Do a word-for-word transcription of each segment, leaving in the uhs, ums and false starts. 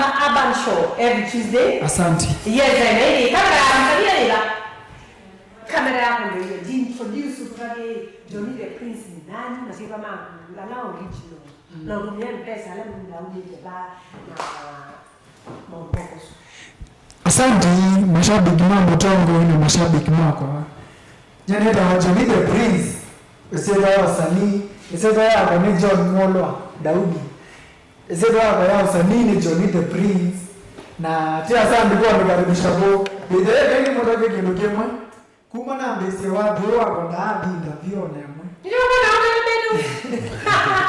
Urban Show every Tuesday. Asante. Yes, I know. Kamera ya mkalia ila. Kamera yako ndio hiyo. Jim produce kutaki Johnny the Prince ni nani na kitu kama ngala original. Na utumia pesa ala mnda uje ba na maupoko. Asante mashabiki ma Mũtongoi na mashabiki makwa. Nyaneta wa Johnny the Prince. Ĩsyĩtwa ya ũsanii, ĩsyĩtwa yakwa nĩ John Mwolwa Daudi. Ĩsyĩtwa yakwa ya ũsanii nĩ Johnny the Prince. Na ti asa ndikuwa nikaribisha vo. Bĩthee kaini mũtavye kĩndũ kĩmwe. Kuma nambĩĩsye wathi ũũ wakwa ndaathi ndavio nemwe.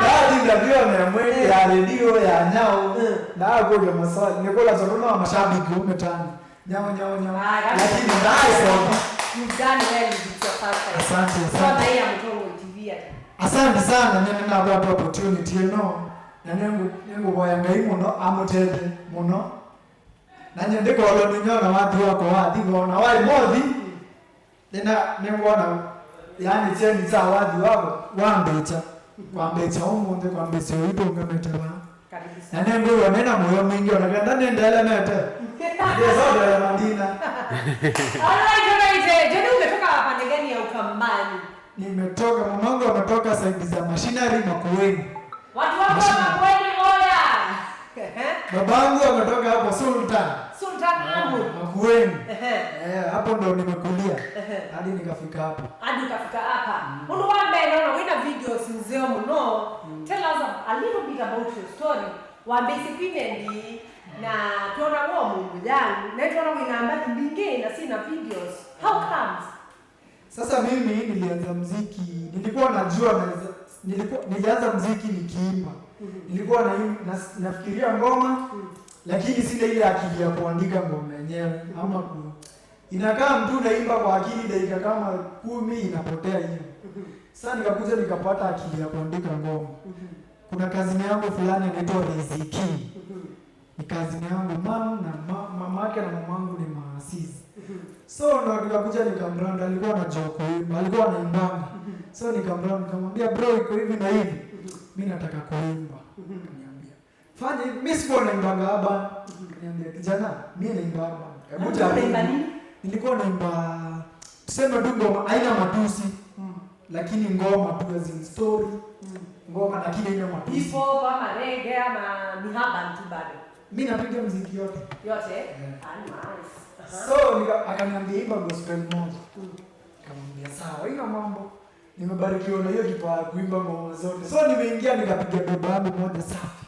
Ndaathi ndavio nemwe ya redio ya nyao. Ndaakũlya maswali. Nĩkũla tondũ no mashabiki ũmĩtani. Nyao, nyao, nyao. Ah, lakini ndaisoma. You've done well with your first time. Asante, asante. Kwa maia Mũtongoi T V ata. Asante sana, nene navata opportunity ĩno. Na nĩngũ- nĩngũvoya Ngai mũno amũtethye mũno. Na nye ndĩkolwa nĩnyona wathi wako wathi wona waĩ mothi. Nĩna nĩngwona yani kyeni kya wathi wako wambĩkya kwambĩkya ũmũnthĩ kwambĩsya ũitũngamĩte vaa. Kabisa. Na nĩngwĩw'a nĩ na mũyo mwingĩ o na kenda nĩndelemete. Ndĩsondele mandina. Alright, alright. Eh, Johnny, umetoka pande gani ya Ukambani? Nimetoka, mamangu ametoka saidi za Mashinari Makueni. Watu wako Makueni oya. Babangu ametoka hapo Sultan. Sultan Amu. Makueni. Eh, hapo ndo nimekulia. Hadi nikafika hapo. Hadi ukafika hapa. Mundu wa mbele naona wina videos nzeo muno. Tell us a, a little bit about your story. Wambĩĩsye kwina ĩndĩĩ na twona wo mũndũ yangu na twona wĩna mbathi mbingĩ na syĩna videos. How comes? Sasa mimi nilianza mziki, nilikuwa najua naweza, nilikuwa, nilianza mziki nikiimba. Nilikuwa na, na, nafikiria ngoma, lakini sina ile akili ya kuandika ngoma yenyewe ama ku, inakaa mtu unaimba kwa akili dakika kama kumi inapotea hiyo. Sasa nikakuja nikapata akili ya kuandika ngoma. Kuna kazini yangu fulani anaitwa Riziki. Ni kazini yangu, mam na ma, mamake na mamangu ni maasis. So ndo nikakuja nikambrand, alikuwa anajua kuimba, alikuwa anaimbanga. So nikambrand nikamwambia, bro, iko hivi na hivi, mi nataka kuimba. Akaniambia, fanya hivi. Mi sikuwa naimbanga urban. Akaniambia, kijana, mi naimba urban. Hebu jaribu. Nilikuwa naimba tuseme tu ngoma haina matusi, lakini ngoma tu as in story, ngoma lakini haina matusi. Hip hop ama reggae ama ni urban tu bado? Mi napiga mziki yote. Yote? Ah, nice. So nika, akaniambia imba gospel moja. Nikamwambia sawa, haina mambo. Nimebarikiwa na hiyo kipawa ya kuimba ngoma zote. So nimeingia nikapiga bebo yangu moja safi.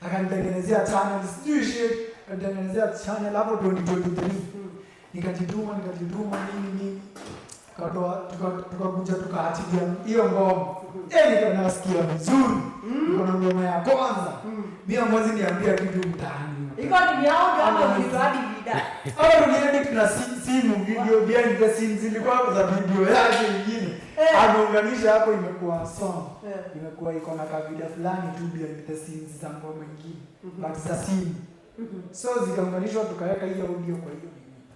Akanitengenezea channel, sijui shit, akanitengenezea channel hapo twenty twenty-three. Nikajituma, nikajituma nini nini. Tukatoa tuka- tukakuja tukaachilia hiyo ngoma. Eh, nika nasikia vizuri. Niko na ngoma ya kwanza. Mi hamwezi niambia kitu mtaani. Iko ni yao ndio ama ulitoa hadi vida. Au niende tuna si- simu video behind the scenes ilikuwa za video yake ingine. Ameunganisha hapo imekuwa song. Imekuwa iko na kavida fulani tu behind the scenes za ngoma ingine. But za simu. So zikaunganishwa tukaweka hiyo audio kwa hiyo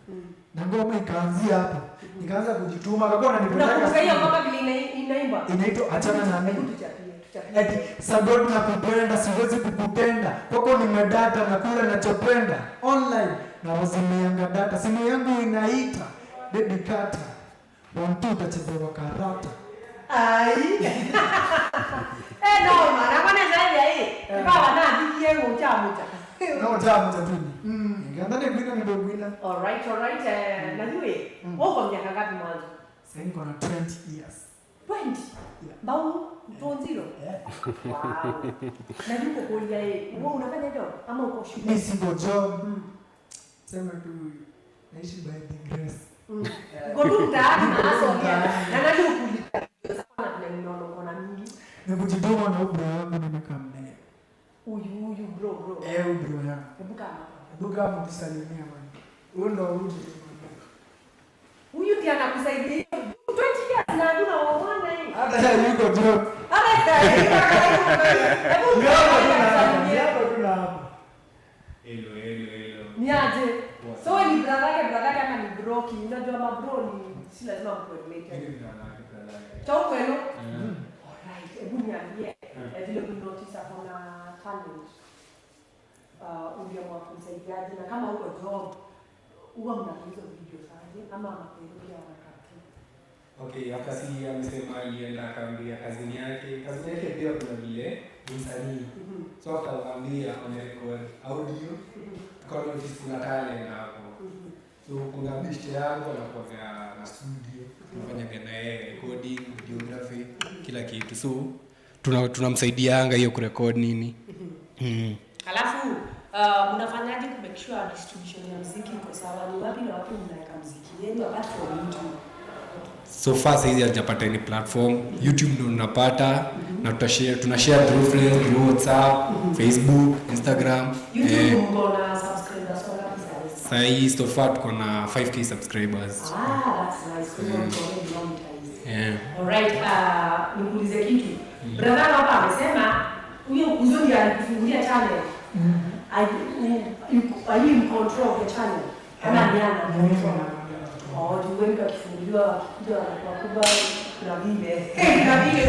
nini. Na ngoma ikaanzia hapo. Nikaanza kujituma, akakuwa ananipeleka. Unakumbuka hiyo ngoma vile ina- inaimbwa? Inaitwa Achana na Mimi. Hebu tuchapie, tuchapie. Eti, Sagot nakupenda, siwezi kukutenda. Kwako nimedata, nakula nachopenda. Online, nawazimianga data. Simu yangu inaita, baby kata. Wantu utachezewa karata. Ai. Eh, no, man, akona zaidi ya hii. Baba na bibi yenu uchamucha. No, uchamucha tu. Mm. Ngamba ni kwina ni kwina. All right, all right. Eh, na yue, wako miaka ngapi mwanzo? Sasa niko na twenty years. Twenty? Yeah. Mbau, mtu nziro? Yeah. Wow. Na yuko kulia yeye. Wewe unafanya job ama uko shule? Mimi siko job. Sema tu naishi by the grace. Uko tu mtaani na asomia. Na nani ukulipa? Sana vile ninaona uko na mingi. Ni kujituma na ubro yangu nimekaa naye. Huyu huyu bro bro. Eh, ubro yangu. Hebu kama hapa. Hebu kama tusalimia bwana. Huyo ndo huyu. Huyu ndiye anakusaidia hiyo twenty years na hatuna waona hii. Hata yeye yuko job. Hata yeye yuko job. Hebu ndio hapa tu na hapa. Hello, hello, hello. Ni aje? So wewe ni brother yake, brother yake ama ni broki? Unajua mabro ni si lazima mkuwe related. Mimi ni brother yake, brother yake. Cha ukweli? Mm. Alright, hebu niambie. Eh, vile kuna notice ako na talent. Uh, uliamua kumsaidiaje? Na kama uko job, huwa mnafanya hizo videos aje ama makuelekea wanakatu? Okay, after si amesema alienda akaambia kazini yake, kazini yake pia kuna vile ni msanii. So after kuambia amerecord audio, akaona ofisi kuna talent hapo. So kuna best yangu anakuwa na studio, tunafanyaga na yeye recording, videography, kila kitu. So tuna tunamsaidianga hiyo kurecord nini. Mm. Alafu uh, mnafanyaje ku make sure distribution ya muziki iko sawa? Ni wapi na wapi mnaweka muziki yenu apart from YouTube? So far saizi hatujapata any platform. YouTube ndo tunapata na tutashare, tunashare through friends, through WhatsApp, Facebook, Instagram. YouTube mko na subscribers wangapi sasa? Sahii so far tuko na five K subscribers. Ah, that's nice. Kwa hiyo mko already monetized. Yeah. Alright, uh, nikuulize kitu. Brother hapa amesema huyo mzungu alikufungulia channel. Ali- u- u- Alimcontrol the channel. Kama ni ana control. Oh, juu wengi wakifunguliwa wakikuja wanakuwa kubwa na vile. Na vile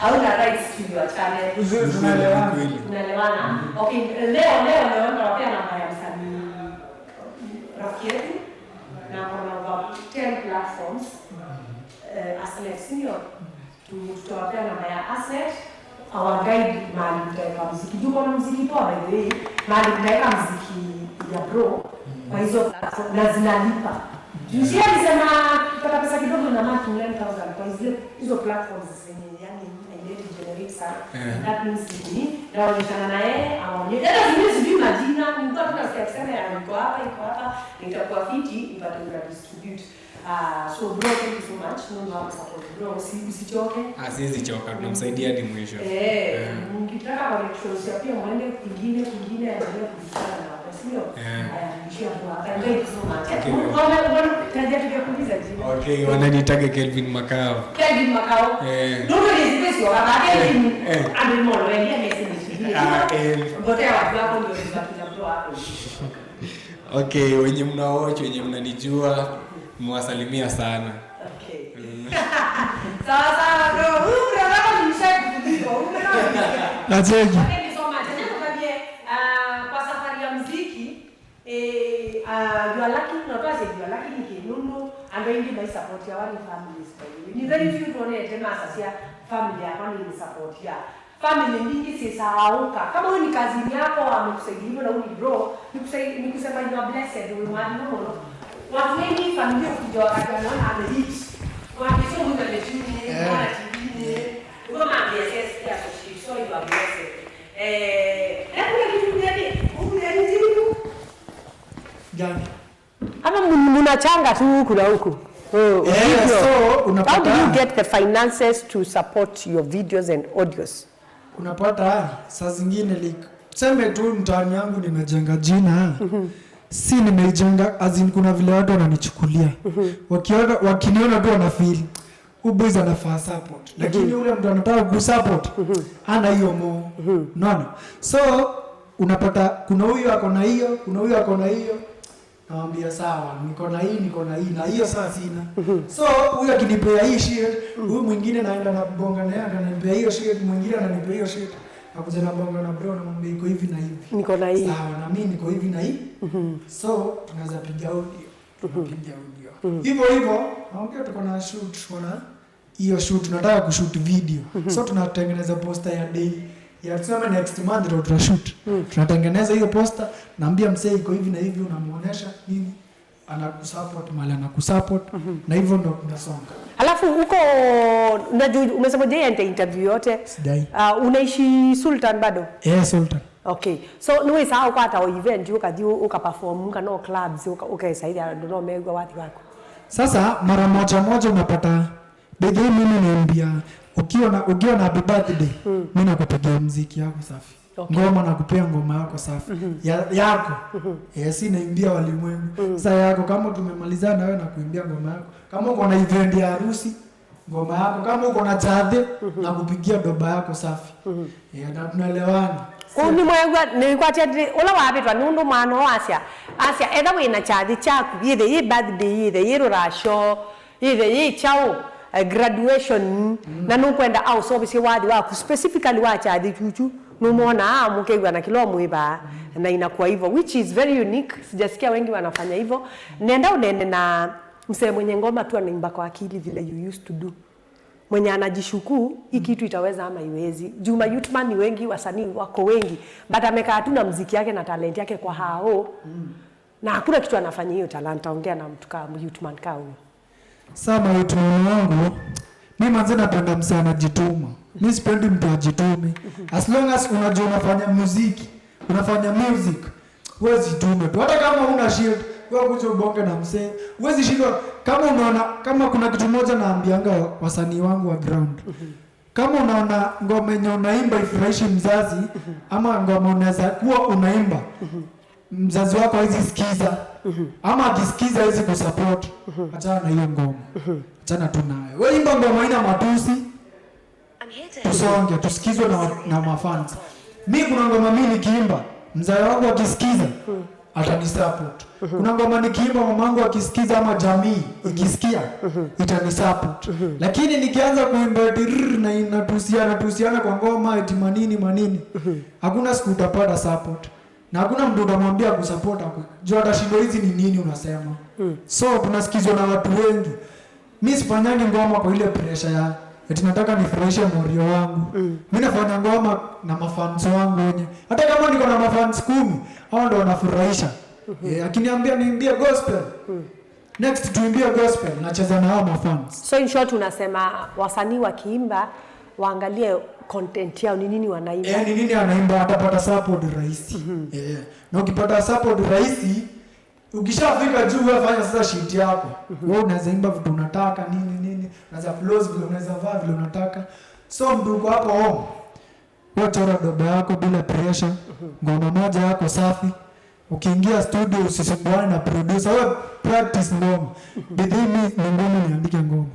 hauna rights to your channel. Tunaelewana. Unaelewana? Okay, leo leo naomba wapea namba ya msanii rafiki yetu na kuna over ten platforms. Eh, Asnet, sio? Tu- tutawapea namba ya Asnet, our guide mahali mtaweka muziki. Juu kuna muziki poa, by the way, mahali mtaweka muziki ya bro kwa hizo platform na zinalipa. Juu si alisema tutapata pesa kidogo na mark nine thousand kwa hizo hizo platforms zenye yani haileti generate sana. That means ni naonyeshana na yeye aone. Hata zingine sijui majina, nilikuwa tu nasikia akisema ya iko hapa, iko hapa, nitakuwa fiti nipate kuna distribute. Ah, so bro, thank you so much. Mungu awape support bro. Usi- Usichoke. Ah, siwezi choka, tunamsaidia hadi mwisho. Eh, mkitaka connections ya pia mwende kwingine kwingine endelee kujifanya na watu, sio? Eh. Haya, nishia kwa hapa. Thank you so much. Okay. Unaona unaona tunajia tukakuuliza jina. Okay, wananitaga Kelvin Makao. Kelvin Makao. Eh. Ndio ni sisi wa baba Kelvin. Eh. Ande molo ya message. Ah, eh. Ngotea watu wako ndio tunakina bro hapo. Okay, wenye mna watch, wenye mnanijua, mwasalimia sana. Okay. Sawa sawa bro. Huyu brother wako ni mshabiki kuliko. Huyu brother wako ni mshabiki. Nacheki. Thank you so much. Acha tukwambie, ah, kwa safari ya muziki, eh, ah, you are lucky, no, twasye you are lucky ni kinunu, andũ aingĩ mai support ya one families by the way. Ni very few tuonete masasya family yakwa ni support ya Family mbingĩ syĩsaa ũka. Kama huyu ni kazini yako amekusaidia hivyo na huyu ni bro, ni kusai- ni kusema you are blessed, umemwamini mũno. Watu wengi familia kuja wakati wanaona amehit. Wakisha huyu amechuni, Eh. ana T V ni. Huyo maambia yes, yes, so you are blessed. Eh, na kuna kitu gani? Huyu ni nini? Gani? Ama mun- munachanga tu huku na huku. Oh, Eh, hivyo. So How do you unapata, get the finances to support your videos and audios? Unapata saa zingine, like, tuseme tu mtaani yangu nimejenga jina, si nimeijenga as in, kuna vile watu wananichukulia, wakiona, wakiniona tu wanafeel huyu boys anafaa support, lakini ule mtu anataka kusupport ana hiyo mo, unaona? So unapata kuna huyu ako na hiyo, kuna huyu ako na hiyo, Namwambia sawa, niko na hii, niko na hii, na hiyo saa sina. So huyu akinipea hii shirt, huyu mwingine naenda na bonga na yeye, ananipea hiyo shirt, mwingine ananipea hiyo shirt. Nakuja na bonga na bro, namwambia iko hivi na hivi. Niko na hii. Sawa, na mimi niko hivi na hii. So tunaweza piga audio. Tunapiga audio. Hivyo hivyo, naongea tuko na shoot, tuko na hiyo shoot, tunataka kushoot video. So tunatengeneza poster ya day ya, tuseme, next month ndio tutashoot. Tunatengeneza hiyo poster, naambia msee iko hivi na hivi, unamuonesha nini, anakusupport mahali anakusupport, na hivyo ndo kunasonga. Alafu huko, najua umesema je, ente interview yote. Sidai. Uh, unaishi Sultan bado? Eh, Sultan. Okay. So nĩwĩsaa ũkwata o event ũkathi ũkaperform kana o clubs ũka- ũkesa ĩthĩa andũ no megwa wathi waku? Sasa mara moja moja unapata, by the way, mimi naimbia, ukiwa na, ukiwa na happy birthday, mimi nakupigia mziki yako safi. Okay. Ngoma, nakupea ngoma yako safi. Ya, yako. Eh, si naimbia walimwengu. Sasa yako, kama tumemalizana na wewe, nakuimbia ngoma yako. Kama uko na event ya harusi, ngoma yako. Kama uko na chadhi, nakupigia doba yako safi. Eh, na tunaelewana. Kũu nĩmwew'a nĩkwatya atĩ ũla wavĩtwa nũndũ mwana ũũ asya, asya, etha wĩ na kyathĩ kyaku, yĩthe yĩ birthday, yĩthe yĩ rũracio, yĩthe yĩ kyaũ, eh, graduation, na nũkwenda aũseũvĩsye wathi waku specifically wa kyathĩ kyukyu, Nũmwonaa, mũkew'a na kĩla ũmwĩvaa, na inakuwa hivyo, which is very unique. Sijasikia wengi wanafanya hivyo. Nenda ũnene na msee mwenye ngoma tu anaimba kwa akili vile you used to do. Mwenye anajishuku, hii kitu itaweza ama iwezi. Juu ma youth man ni wengi, wasanii wako wengi, but amekaa tu na mziki yake na talent yake kwa hao. Na hakuna kitu anafanya hiyo talanta. Ongea na mtu kama youth man kaa huyo. Saa maituni wangu, mi manze napenda msee anajituma. Mi sipendi mtu ajitume. As long as unajua unafanya muziki, unafanya music, wewe jitume tu. Hata kama una shield, wewe kuja ubonge na msee. Huwezi shindwa kama unaona, kama kuna kitu moja naambianga wasanii wangu wa ground. Kama unaona ngoma yenye unaimba ifurahishi mzazi, ama ngoma unaweza kuwa unaimba, mzazi wako hawezi sikiza, ama akisikiza hawezi kusupport, achana na hiyo ngoma. Achana tu nayo. Wewe imba ngoma haina matusi, tusonge, tusikizwe na, na mafans. Mi kuna ngoma mi nikiimba, mzazi wangu akisikiza, atanisupport. Kuna ngoma nikiimba, mamangu akisikiza ama jamii ikisikia, itanisupport. Lakini nikianza kuimba eti rrr, na inatusiana, tusiana kwa ngoma eti manini, manini, hakuna siku utapata support. Na hakuna mtu utamwambia kusupport aku. Juu atashindwa hizi ni nini unasema. So tunasikizwa na watu wengi. Mi sifanyangi ngoma kwa ile pressure ya eti nataka nifurahishe morio wangu. Mi nafanya ngoma na mafans wangu wenye. Hata kama niko na mafans kumi, hao ndo wanafurahisha. Eh, akiniambia niimbie gospel, next tuimbie gospel, nacheza na hao mafans. So in short, unasema wasanii wakiimba waangalie content yao, ni nini wanaimba. Eh, ni nini anaimba, atapata support rahisi. Eh, na ukipata support rahisi, ukishafika juu, wewe fanya sasa shit yako. Wewe unaweza imba vitu unataka, nini nini, unaweza flows vile unaweza vaa vile unataka. So mtu uko hapo home, wewe chora doba yako bila pressure, ngoma moja yako safi. Ukiingia studio usisumbuane na producer, wewe practice ngoma. Bidii mi ni ngumu niandike ngoma.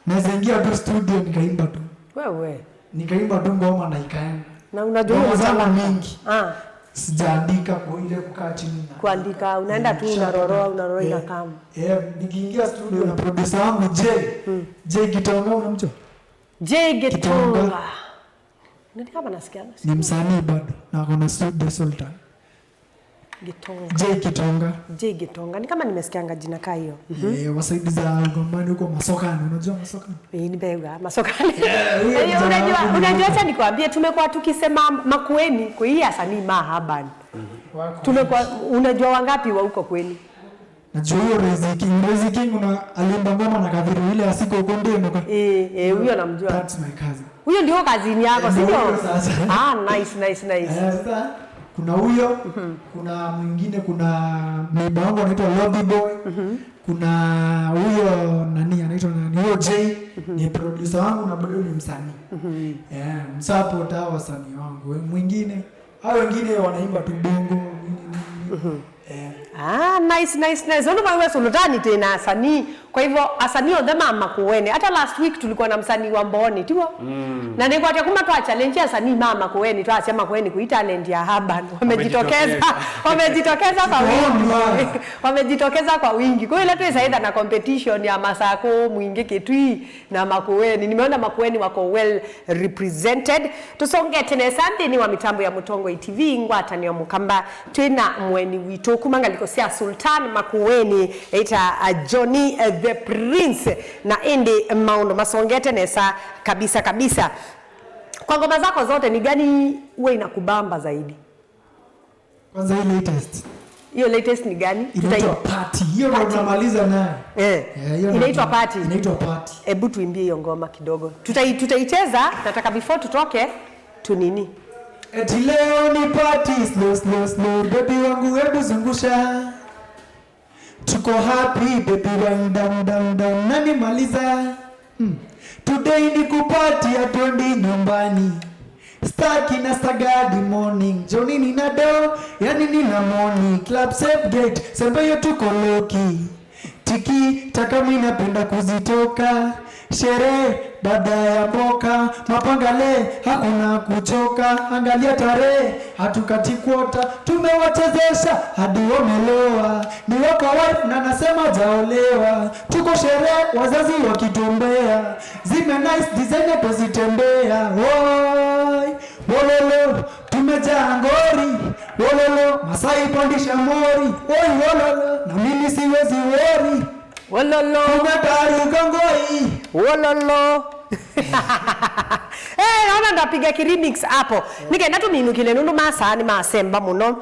Naweza ingia tu studio nikaimba tu. Wewe. Nikaimba tu ngoma na ikaenda. Na unajua ngoma zangu mingi. Ah. Sijaandika kwa ile kukaa chini na kuandika, unaenda tu unaroroa, unaroroa, eh, inakam. Eh, nikiingia studio na producer wangu J, J Gitonga, unamjua? J Gitonga. Gitonga. Nani kama nasikia? Ni msanii bado, na ako na studio Sultan. Gitonga. J Gitonga. J Gitonga. Ni kama nimesikianga jina kaa hiyo. Eh, wasaidiza ngomani huko Masokani. Unajua Masokani? Eh, ni Mbega, Masokani. Eh, huyo. Eh, unajua, unajua, acha nikwambie, tumekuwa tukisema Makueni kwa hii wasanii ma urban. Tumekuwa, unajua wangapi wa huko kwenu? Najua huyo Lazy King. Lazy King una, aliimba ngoma na Kathiri ile ya siku huko ndio nuka. Eh, eh, huyo namjua. That's my cousin. Huyo ndio kazini yako, eh, si ndio? Ndio huyo sasa. Ah, nice, nice, nice. Eh, sasa kuna huyo, kuna mwingine, kuna neighbor wangu anaitwa Lobby Boy. Kuna huyo nani anaitwa nani? Huyo J, ni producer wangu na bado ni msanii. Eh, msupport hao wasanii wangu. Eh, mwingine, hao wengine wanaimba tu bongo, nini, nini. Eh. Ah, nice, nice, nice. Ũndũ maiwe Sultani twĩ na asanii. Kwa hivyo, asanii onthe ma Makueni. Hata last week tulikuwa na msanii wa Mbooni, tiwo? Na nĩkwatya kuma twa challenge asanii ma Makueni, twasya Makueni kwĩ talent ya urban. Wamejitokeza, wamejitokeza kwa wingi. Wamejitokeza kwa wingi. Kwa hiyo, ila twĩsa either na competition ya Masakũ, Mwingĩ, Kitui, na Makueni. Nimeona Makueni wako well represented. Tũsongete nesa nthĩnĩ wa mĩtambo ya Mũtongoi T V, ngwatanĩo Mũkamba, twĩ na mũeni witũ kuma ngalĩko sya Sultan Makueni, eĩta, uh, Johnny, uh, the Prince, na ĩndĩ maũndũ masongete nesa kabisa kabisa. Kwa ngoma zako zote, ni gani huwa inakubamba zaidi? Kwanza hii latest. Hiyo latest ni gani? Inaitwa Party. Hiyo ndo tunamaliza nayo. Eh. Eh, hiyo ndo inaitwa Party. Inaitwa Party. Ebu tuimbie hiyo ngoma kidogo. Tutai-, tutaicheza, nataka before tutoke, tunini. Eti leo ni party, slow, slow, slow. Baby wangu, hebu zungusha. Tuko happy, baby, wine down, down, down. Nani maliza? Hmm. Today ni kuparty, hatuendi nyumbani. Staki na stagadi morning. Joni nina do, yani nina money. Club safe gate, sembe yo tuko loki. Tiki taka mi napenda kuzitoka. Sherehe baada ya mboka. Mapangale, hakuna kuchoka. Angalia tarehe, hatukati kuota. Tumewachezesha hadi wameloa. Ni wako wife na nasema jaolewa. Tuko sherehe, wazazi wakituombea. Zime nice designer twazitembea. Woi, Wololo, tumejaa ngori. Wololo, Masai pandisha mori. Oi, wololo, na mimi siwezi wori. Wololo. Tumetaruka ngoi. Wololo. Eh, naona ndapiga ki remix hapo. Nikaenda tuminukile nundu masaa ni masemba muno.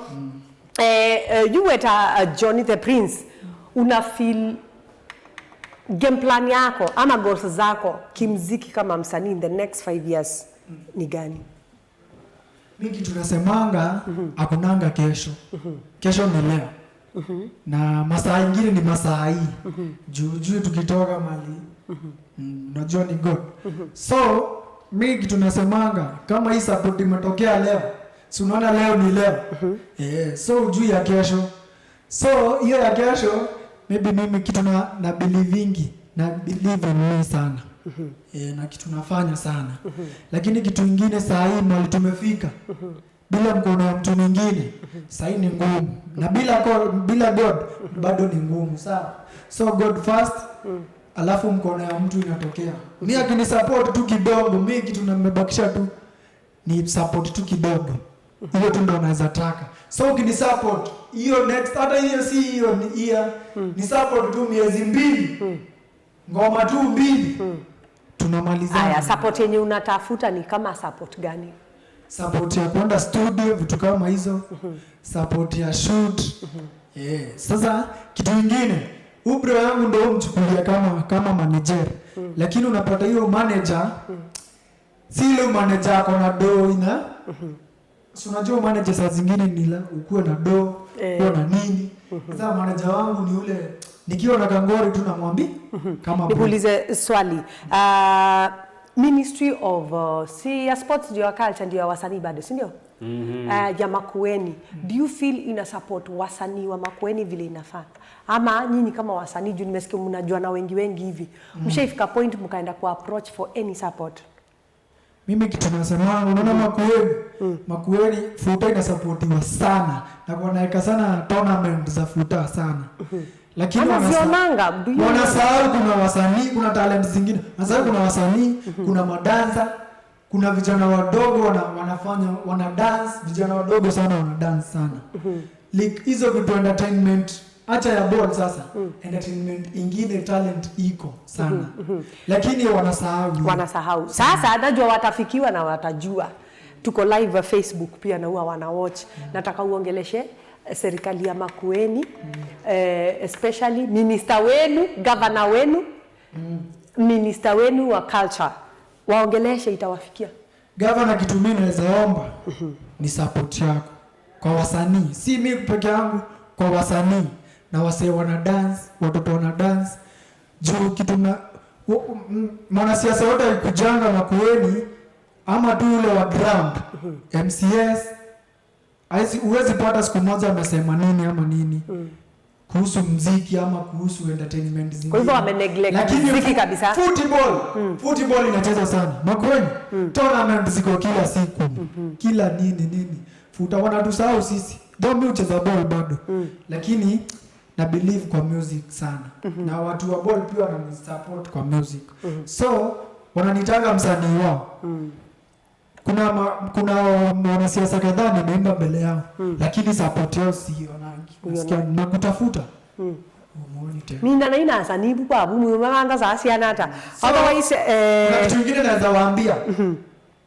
Eh, eh, you weta, uh, Johnny the Prince. Una feel game plan yako ama goals zako kimziki kama msanii in the next five years ni gani? Mi kitu nasemanga, hakunanga kesho. Kesho ni leo. Na masaa ingine ni masaa hii. Juu, juu tukitoka mali. Mm, unajua ni God. So, mi kitu nasemanga, kama hii support imetokea leo, si unaona leo ni leo? Eh, so juu ya kesho. So, hiyo ya kesho, maybe mimi kitu na, na believingi, na believe in me sana. Eh, na kitu nafanya sana. Lakini kitu ingine saa hii mali tumefika, bila mkono ya mtu mwingine, saa hii ni ngumu. Na bila ko-, bila God, bado ni ngumu, sawa? So God first, alafu mkono ya mtu inatokea. Mi akini support tu kidogo, mi kitu na nimebakisha tu ni support tu kidogo. Hiyo tu ndo naweza taka. So ukini support, hiyo next, hata hiyo si hiyo ni year, ni support tu miezi mbili. Ngoma tu mbili. Tunamalizana. Aya, support yenye unatafuta ni kama support gani? Support ya kwenda studio, vitu kama hizo. Support ya shoot. Eh, sasa kitu ingine, huyu bro yangu ndo umchukulia kama, kama manager. Lakini unapata hiyo manager, si ile manager ako na do ina. Si unajua manager saa zingine ni la, ukuwe na do, Eh. ukuwe na nini. Sasa manager wangu ni ule, nikiwa na kangori tu namwambia, kama bro. Nikuulize swali. Ah, Ministry of, uh, si ya sports ndio ya culture, ndio ya wasanii bado, si ndio? Ah, ya Makueni. Do you feel ina support wasanii wa Makueni vile inafaa? Ama nyinyi kama wasanii, juu nimesikia mnajua na wengi wengi hivi. Mshaifika point mkaenda kwa approach for any support? Mimi kitu nasemanga, unaona Makueni, Makueni futa inasapotiwa sana na wanaeka sana tournament za futa sana. Lakini wanasa-, Wanazionanga, do you wanasahau kuna wasanii, kuna talent zingine. Wanasahau kuna wasanii, kuna madansa, kuna vijana wadogo wana, wanafanya, wana dance, vijana wadogo sana wana dance sana. Like hizo vitu entertainment, acha ya ball sasa. Entertainment ingine talent iko sana. Lakini wanasahau hiyo. Wanasahau. Sasa najua watafikiwa na watajua. Tuko live wa Facebook pia na huwa wana watch. Nataka uongeleshe, eh, serikali ya Makueni, eh, especially minister wenu, governor wenu, minister wenu wa culture. Waongeleshe, itawafikia. Gavana, kitu mi naweza omba ni support yako kwa wasanii, si mi peke yangu, kwa wasanii na wasee wana dance, watoto wana dance. Juu kitu na u-, m-, mwanasiasa yote alikujanga Makueni ama tu ule wa ground, M C S, haisi, huwezi pata siku moja amesema nini ama nini kuhusu mziki ama kuhusu entertainment zingine. Kwa hivyo wame neglect Lakini mziki fu-, kabisa. Football, football inacheza sana. Makueni, tournament ziko kila siku. Kila nini, nini. Futa, wanatusahau sisi. Though mi hucheza ball bado. Lakini na believe kwa music sana. Na watu wa ball pia wananisupport kwa music. So, wananitanga msanii wao. Kuna ma-, kuna wanasiasa kadhaa nimeimba mbele yao, lakini support yao sionangi. Nasikia nakutafuta. Umuoni tena. Nina na ina asanii bu kwa bu mwe manga za siana hata. So, Otherwise, eh, kuna kitu kingine naweza waambia.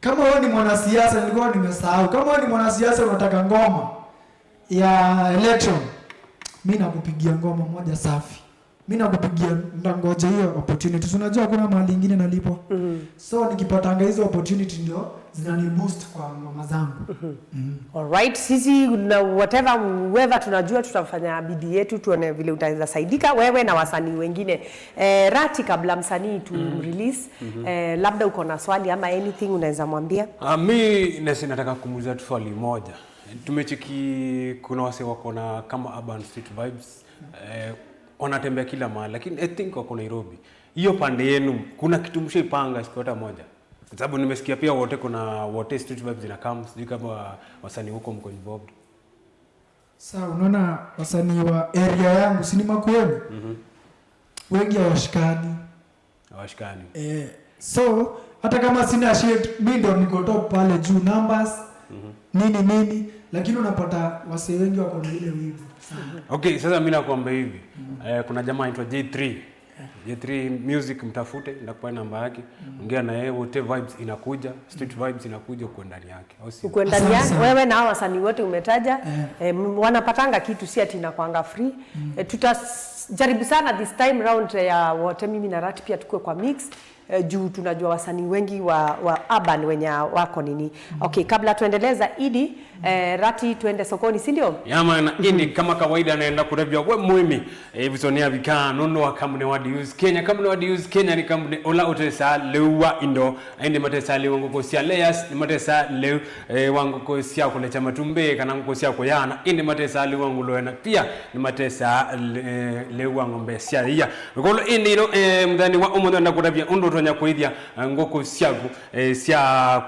Kama wewe ni mwanasiasa, nilikuwa nimesahau. Kama wewe ni mwanasiasa unataka ngoma ya election, mi nakupigia ngoma moja safi. Mi nakupigia, ndangoja hiyo opportunity. Si unajua hakuna mahali ingine nalipwa. So nikipatanga hizo opportunity ndio zinani boost kwa ngoma zangu. Alright, sisi na whatever, whoever tunajua tutafanya bidii yetu tuone vile utaweza saidika wewe na wasanii wengine. Eh, Rati, kabla msanii tu release, eh, labda uko na swali ama anything unaweza mwambia? Ah, mi nasi nataka kumuuliza tu swali moja. Tumecheki kuna wase wako na kama urban street vibes. Eh, wanatembea kila mahali, lakini I think wako Nairobi. Hiyo pande yenu, kuna kitu mshaipanga siku hata moja? Kwa sababu nimesikia pia Wote, kuna Wote street vibes zina come, sijui kama wasanii huko mko involved. Sa unaona wasanii wa area yangu, si ni Makueni? Wengi hawashikani. Hawashikani. Eh, So hata kama sina shit, mi ndo niko top pale juu numbers, nini nini, lakini unapata wasee wengi wako na ile wivu sana. Okay, sasa mi nakuambia hivi. Eh, kuna jamaa anaitwa J three. J three Music, mtafute, ndakupa namba yake. Ongea na yeye, wote vibes inakuja, street vibes inakuja uko ndani yake. Au sio? Uko ndani yake. Asante sana. Wewe na hawa wasanii wote umetaja, eh, m- wanapatanga kitu, si ati inakwanga free. Eh, tutajaribu sana this time round ya wote, mimi na Rat pia tukue kwa mix. Eh, juu tunajua wasanii wengi wa, wa urban wenye wako nini. Okay, kabla tuendelee zaidi, eh, Rati, tuende sokoni, si ndio? Yamana, indi kama kawaida naenda kutavya we mwĩmi, eh, ivusoni ya vika nũndũ wa kambuni wa Dius Kenya. Kambuni wa Dius Kenya nĩ kambuni ũla ũtesaa lĩu wa indo, indi matesaa lĩu wa ngũkũ sya layers, nĩ matesaa lĩu, eh, wa ngũkũ sya kũlekya matumbĩ kana ngũkũ sya kũyaana, indi matesaa lĩu wa ngũlũe na pia nĩ matesaa lĩ- lĩu wa ng'ombe sya ia. Ĩkũlũ ĩndĩ ĩno, eh, mũthenya wa ũmũnthĩ nenda kũtavya ũndũ ũtonya kũĩthya, eh, ngũkũ syaku, eh, sya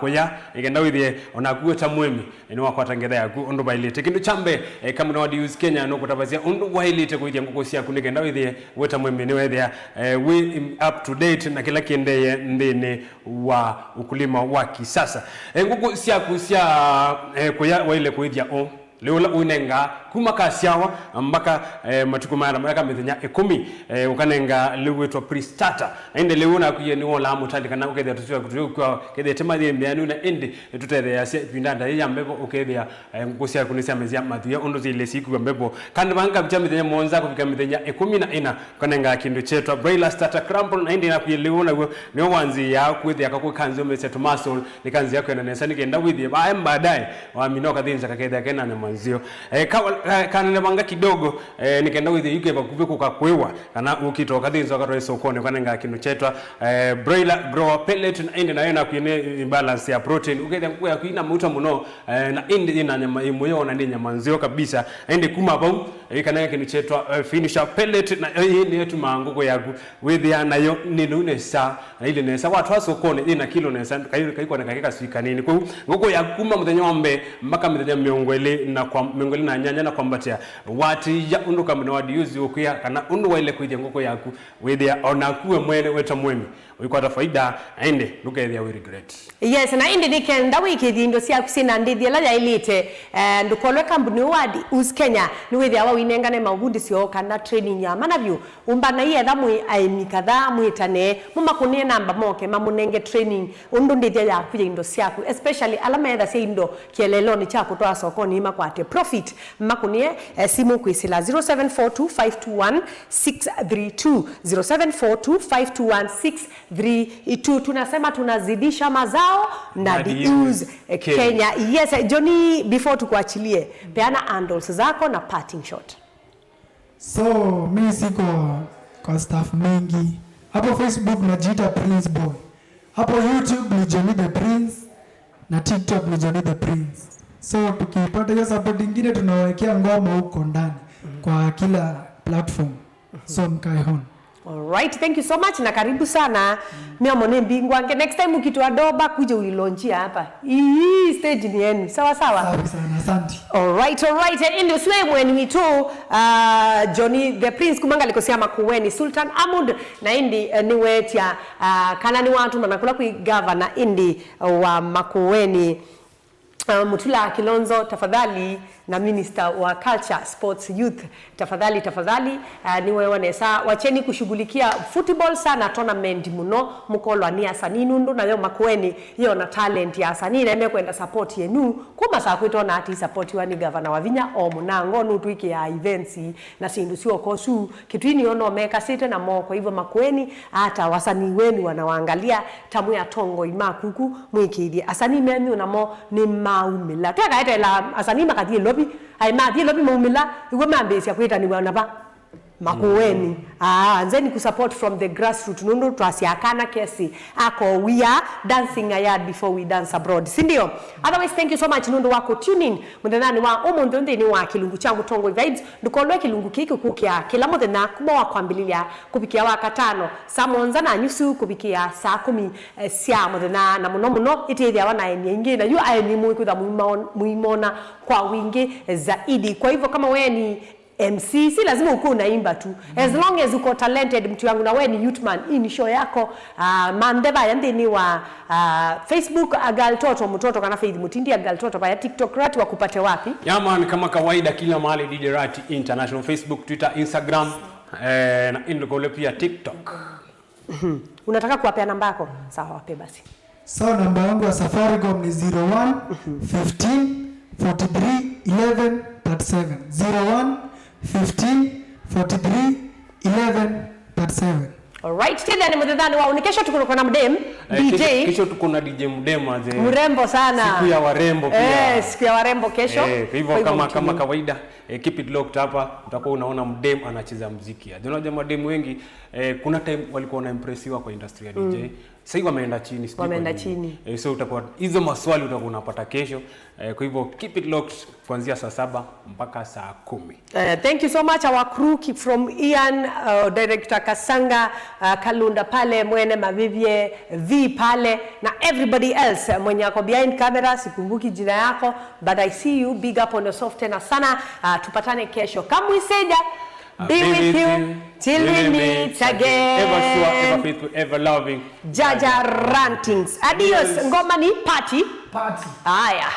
kũya, nĩkenda wĩthĩe onaku wĩ ta mũĩmi, eh, nĩwakwata ngetha yaku ũndũ vaĩlĩte. Kĩndũ kya mbee, eh, kambuni wa Dius Kenya nũkũtavasya ũndũ waĩlĩte kũĩthya ngũkũ syaku nĩkenda wĩthĩe wĩ ta mũĩmi nĩwethĩa, eh, wĩ up to date na kĩla kĩendee nthĩnĩ wa ukulima wa kisasa. Eh, ngũkũ syaku sya, eh, kũya waĩle kũĩthya ũũ. Lĩu ũla ũinengaa kuma kasyawa mpaka, eh, matukũ maya maka mĩthenya ĩkũmi, eh, ũkanenga lĩu wĩtwa pre-starter. Na ĩndĩ lĩu ũnakwie nĩwolaa mũtali kana ũkethĩa tũsyaku tũyũkw'a kethĩa ti mathĩmbĩanu, na ĩndĩ nĩtũtetheeasya ĩvinda ndaĩ ya mbevo ũkethĩa, eh, ngũkũ syaku nĩsyamesya mathuya ũndũ syĩlĩ sikua mbevo. Kandi vanga kavika mĩthenya mũonza kũvika mĩthenya ĩkũmi na ĩna, ũkanenga kĩndũ kyetwa broiler starter crumble, na ĩndĩ nakwie lĩu naw'o nĩo wanzĩĩaa kwĩthĩa kakũ kanzĩũmĩsya tũmuscle, nĩkanzĩa kwenda nesa nĩkenda wĩthĩe vae baadaye wamina ũkathĩnza kakethĩa kena nyama nzeo. Eh, ka- ka- kanenevanga kidogo, eh, nĩkenda wĩthĩe yuke vakuvĩ kũka kwĩwa, kana ũkĩte ũkathĩnza ũkatwae sokonĩ ũkanenga kĩndũ kyetwa, eh, broiler grower pellet, na ĩndĩ nayo nakuĩ nĩ balance ya protein, ũkethĩa ngũkũ yaku ina mauta mũno, eh, na ĩndĩ ĩna nyama ĩmwe yona nĩ nyama nzeo kabisa. Na ĩndĩ kuma vau, eh, ĩkanenga kĩndũ kyetwa, eh, finisher pellet, na ĩĩ nĩyo ĩtumaa ngũkũ yaku wĩthĩa nayo nĩ nũu nesa, na ilĩ nesa. Watwaa sokonĩ, yĩna kilo nesa, kai- kaikoneka kĩ kasui kanini. Kwoou, ngũkũ yaku kuma mũthenya wa mbee mpaka mĩthenya mĩongo ĩlĩ na kwa- mĩongo ĩlĩ na nyanya na kwambatĩa, watĩĩa ũndũ kambuni wa Dius ũkwĩa kana ũndũ waĩle kwĩthya ngũkũ yaku, wĩthĩa o naku we mwene wĩ ta mũĩmi ũikwata faida, na ĩndĩ ndũkethĩa wĩ regret. Yes, na ĩndĩ nĩkenda wĩkĩthye indo syaku syĩna ndĩthya ĩla yaĩlĩte, eh, ndũkolwe kambuni ũũ wa Dius Kenya nĩwĩthĩawa ũinengane maũvundĩsyo kana training ya mana vyũ. Ũmbanai etha mwĩ aĩmi kadhaa, mwĩtane, mũmakũnĩe namba moke mamũnenge training ũndũ ndĩthya yaku ya indo syaku, especially ala methasya indo kĩeleelonĩ kya kũtwaa sokonĩ makwate profit. Makũnĩe, eh, simũ kwĩsĩla zero seven four two five two one six three two, zero seven four two five two one six three two. Tunasema tunazidisha mazao na Dius Kenya. Yes, eh, Johnny, before tukuachilie, peana handles zako na parting shot. So mi siko kwa staff mingi. Hapo Facebook najiita Prince Boy. Hapo YouTube ni Johnny the Prince, na TikTok ni Johnny the Prince. So tukipata hiyo support ingine, tunawekea ngoma huko ndani kwa kila platform. So mkae on. Alright, thank you so much na karibu sana. Mĩomo nĩ mbingwange. Next time ukitwa Doba, kuje uilonjia hapa. Hii stage ni yenu. Sawa sawa? Safi sana, asante. Alright, alright. Eh, ĩndĩ ũsu wĩ mweni witũ, uh, Johnny the Prince kuma ngalĩko sya Makueni, Sultan Ahmud, na ĩndĩ, eh, nĩwetya, uh, kana nĩwatũmana kũla kwĩ gavana ĩndĩ, uh, wa Makueni. Uh, Mutula Kilonzo, tafadhali, na Minister wa Culture, Sports, Youth, tafadhali, tafadhali, uh, nĩwewa nesa, wacheni kushughulikia football sana tournament mũno, mũkolwa nĩ asanii nũndũ nayo Makueni yĩona talent ya asanii na mekwenda support yenu. Kuma saa kwĩtona ati support wa nĩ gavana wa vinya o mũnango nũtwĩkĩaa events na syĩndũ syoko su. Kĩtwini o no mekasĩte na moko, hivyo Makueni, hata wasanii wenu wanawaangalia, ta mwĩ atongoi ma kuku, mwĩkĩithye asanii menyu namo nĩmaumĩla. Twekaetela asanii makathi Nairobi, aĩ mathi Nairobi maumĩla, iw'o mambĩĩsya kwĩtanĩw'a na va? Makueni. Ah, anzeni kusupport from the grassroot, nũndũ twasya kana kesi ako we are dancing a yard before we dance abroad, si ndio? Otherwise, thank you so much nũndũ wa ku tune in mũthenyanĩ wa ũmũnthĩ nthĩnĩ wa kĩlungu kya Mũtongoi Vibes. Ndũkolwe kĩlungu kĩĩ kĩkũkĩa kĩla mũthenya kuma wa kwambĩlĩlya kũvikĩa wa katano, saa mũonza na nyusu kũvikĩa saa kũmi, eh, sya mũthenya, na mũno mũno ĩtĩthĩawa na aeni aingĩ, na yu aeni mũikwĩtha mũimon- mũimona kwa wingĩ, eh, zaidi. Kwa hivyo, kama we ni M C, si lazima ukuwe unaimba tu. As long as uko talented, mtu yangu, na we ni youth man, hii ni show yako. Uh, manthe vaya nthĩnĩ wa uh, Facebook, Agal Toto Mutoto, kana Faith Mutindi Agal Toto vaya TikTok. Rati, wakupate wapi? Yeah man, kama kawaida, kila mahali D J Rati International, Facebook, Twitter, Instagram, eh, na Instagram pia TikTok. Unataka kuwapea namba yako? Sawa, wape basi. So, namba yangu ya Safaricom ni zero one fifteen forty-three eleven thirty-seven. Zero one fifteen forty-three eleven thirty-seven. Alright, tena ni mthethani wao. Ni kesho tuko na mdem, Eh, D J. Kesho, kesho tuko na D J mdem, aze. Mrembo sana. Siku ya warembo pia. Eh, siku ya warembo kesho. Eh, kwa hivyo kama, kama kawaida, eh, keep it locked hapa, utakuwa unaona mdem anacheza muziki. Unajua madem wengi, eh, kuna time walikuwa wanaimpressiwa kwa industry ya D J. Sasa hivi wameenda chini, sijui kwa nini. Wameenda chini. Eh, so utakuwa, hizo maswali utakuwa unapata kesho. Eh, kwa hivyo keep it locked kuanzia saa saba mpaka saa kumi. Uh, thank you so much, our crew, keep from Ian, uh, director Kasanga, uh, Kalunda pale, Mwene Mavivye, V pale, na everybody else, uh, mwenye ako behind camera, sikumbuki jina yako, but I see you, big up on yourself tena sana. Uh, tupatane kesho. Kamwiseja, be with you till we meet again. Ever sure, ever faithful, ever loving. Jaja Rantings. Adios. Ngoma ni party. Party. Haya.